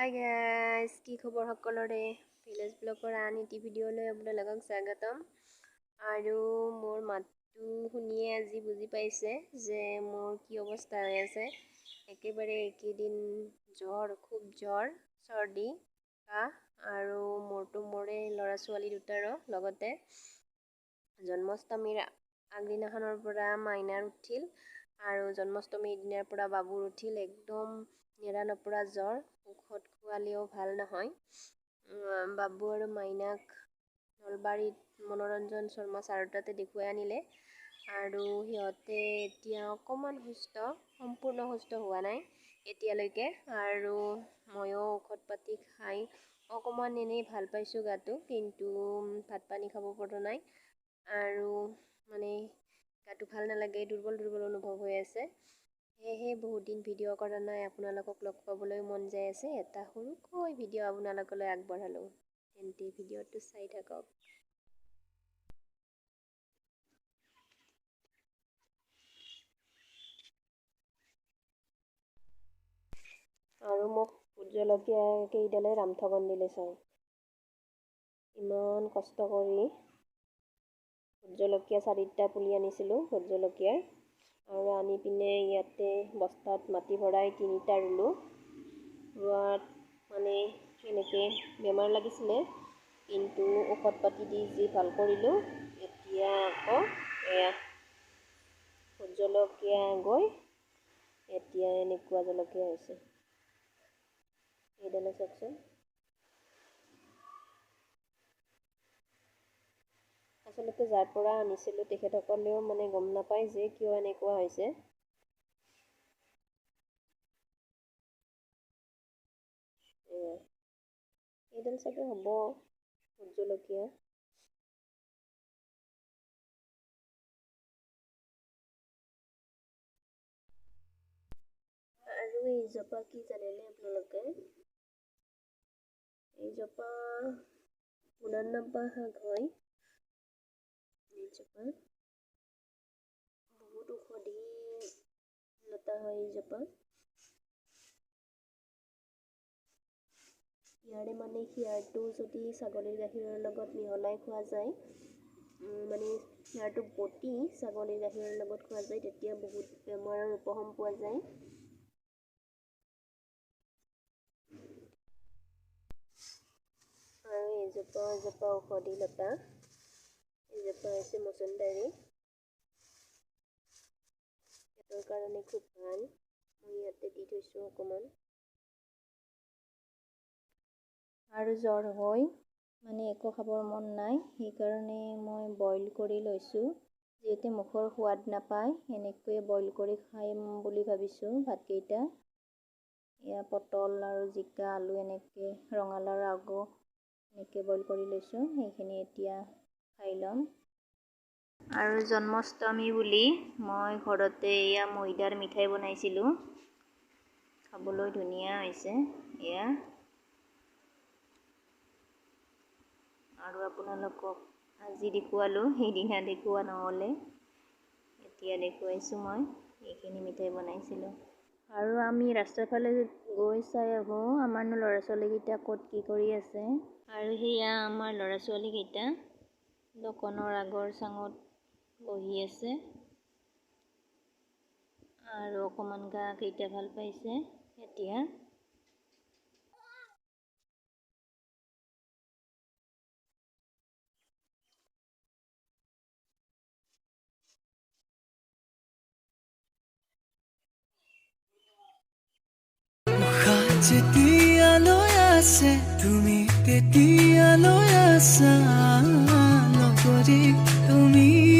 Hi guys, কি খবৰ সকলোৰে? ভিলেজ ব্লগৰ আন এটি ভিডিঅ'লৈ আপোনালোকক স্বাগতম। আৰু মোৰ মাতটো শুনিয়ে আজি বুজি পাইছে যে মোৰ কি অৱস্থা হৈ আছে। একেবাৰে এইকেইদিন জ্বৰ, খুব জ্বৰ, চৰ্দি, কাহ আৰু মোৰতো মোৰে, ল'ৰা ছোৱালী দুটাৰো লগতে। জন্মাষ্টমীৰ আগদিনাখনৰ পৰা মাইনাৰ উঠিল আৰু জন্মাষ্টমীৰ দিনাৰ পৰা বাবুৰ উঠিল। একদম নেৰা নপৰা জ্বৰ, ঔষধ খোৱালেও ভাল নহয়। বাবু আৰু মাইনাক নলবাৰীত মনোৰঞ্জন শৰ্মা ছাৰৰ তাতে দেখুৱাই আনিলে আৰু সিহঁতে এতিয়া অকণমান সুস্থ, সম্পূৰ্ণ সুস্থ হোৱা নাই এতিয়ালৈকে। আৰু ময়ো ঔষধ পাতি খাই অকণমান এনেই ভাল পাইছোঁ গাটো, কিন্তু ভাত পানী খাব পৰা নাই আৰু মানে গাটো ভাল নালাগে, দুৰ্বল দুৰ্বল অনুভৱ হৈ আছে। সেয়েহে বহুত দিন ভিডিঅ' কৰা নাই, আপোনালোকক লগ পাবলৈ মন যাই আছে। এটা সৰুকৈ ভিডিঅ' আপোনালোকলৈ আগবঢ়ালোঁ, তেন্তে ভিডিঅ'টো চাই থাকক। আৰু মোক ভোট জলকীয়া কেইডালে ৰামঠগন দিলে চাওক। ইমান কষ্ট কৰি ভোট জলকীয়া চাৰিটা পুলি আনিছিলোঁ ভোট জলকীয়াৰ, আৰু আনি পিনে ইয়াতে বস্তাত মাটি ভৰাই তিনিটা ৰুলোঁ। ৰোৱাত মানে এনেকৈ বেমাৰ লাগিছিলে, কিন্তু ঔষধ পাতি দি যি ভাল কৰিলোঁ। এতিয়া আকৌ এয়া ভোট জলকীয়া গৈ এতিয়া এনেকুৱা জলকীয়া হৈছে। এইডালে চাওকচোন। আচলতে যাৰ পৰা আনিছিলোঁ তেখেতসকলেও মানে গম নাপায় যে কিয় এনেকুৱা হৈছে। এয়া এইডাল চাগে হ'ব ভোট জলকীয়া। আৰু এইজোপা কি জানেনে আপোনালোকে? এইজোপা পুনৰ্নবা শাক হয়। এইজোপা বহুত ঔষধি লতা হয় এইজোপা। ইয়াৰে মানে শিয়াৰটো যদি ছাগলীৰ গাখীৰৰ লগত মিহলাই খোৱা যায়, মানে শিয়াৰটো বটি ছাগলীৰ গাখীৰৰ লগত খোৱা যায়, তেতিয়া বহুত বেমাৰৰ উপশম পোৱা যায়। আৰু এইজোপা এজোপা ঔষধি লতা। এইজোপা হৈছে মচন্দাৰী, পেটৰ কাৰণে খুব ভাল। মই ইয়াতে দি থৈছোঁ অকণমান। আৰু জ্বৰ হৈ মানে একো খাবৰ মন নাই, সেইকাৰণে মই বইল কৰি লৈছোঁ। যিহেতু মুখৰ সোৱাদ নাপায়, এনেকৈয়ে বইল কৰি খাম বুলি ভাবিছোঁ ভাতকেইটা। এয়া পটল আৰু জিকা, আলু, এনেকৈ ৰঙালাওৰ আগো এনেকৈ বইল কৰি লৈছোঁ। সেইখিনি এতিয়া খাই ল'ম। আৰু জন্মাষ্টমী বুলি মই ঘৰতে এয়া ময়দাৰ মিঠাই বনাইছিলোঁ, খাবলৈ ধুনীয়া হৈছে এয়া। আৰু আপোনালোকক আজি দেখুৱালোঁ, সেইদিনা দেখুওৱা নহ'লে, এতিয়া দেখুৱাইছোঁ মই এইখিনি মিঠাই বনাইছিলোঁ। আৰু আমি ৰাস্তাৰ ফালে গৈ চাই আহোঁ আমাৰনো ল'ৰা ছোৱালীকেইটা ক'ত কি কৰি আছে। আৰু সেয়া আমাৰ ল'ৰা ছোৱালীকেইটা দোকানৰ আগৰ চাঙত বহি আছে আৰু অকণমান গা কেইটা ভাল পাইছে এতিয়া। যেতিয়ালৈ আছে তুমি, তেতিয়ালৈ আছা লগৰী তুমি।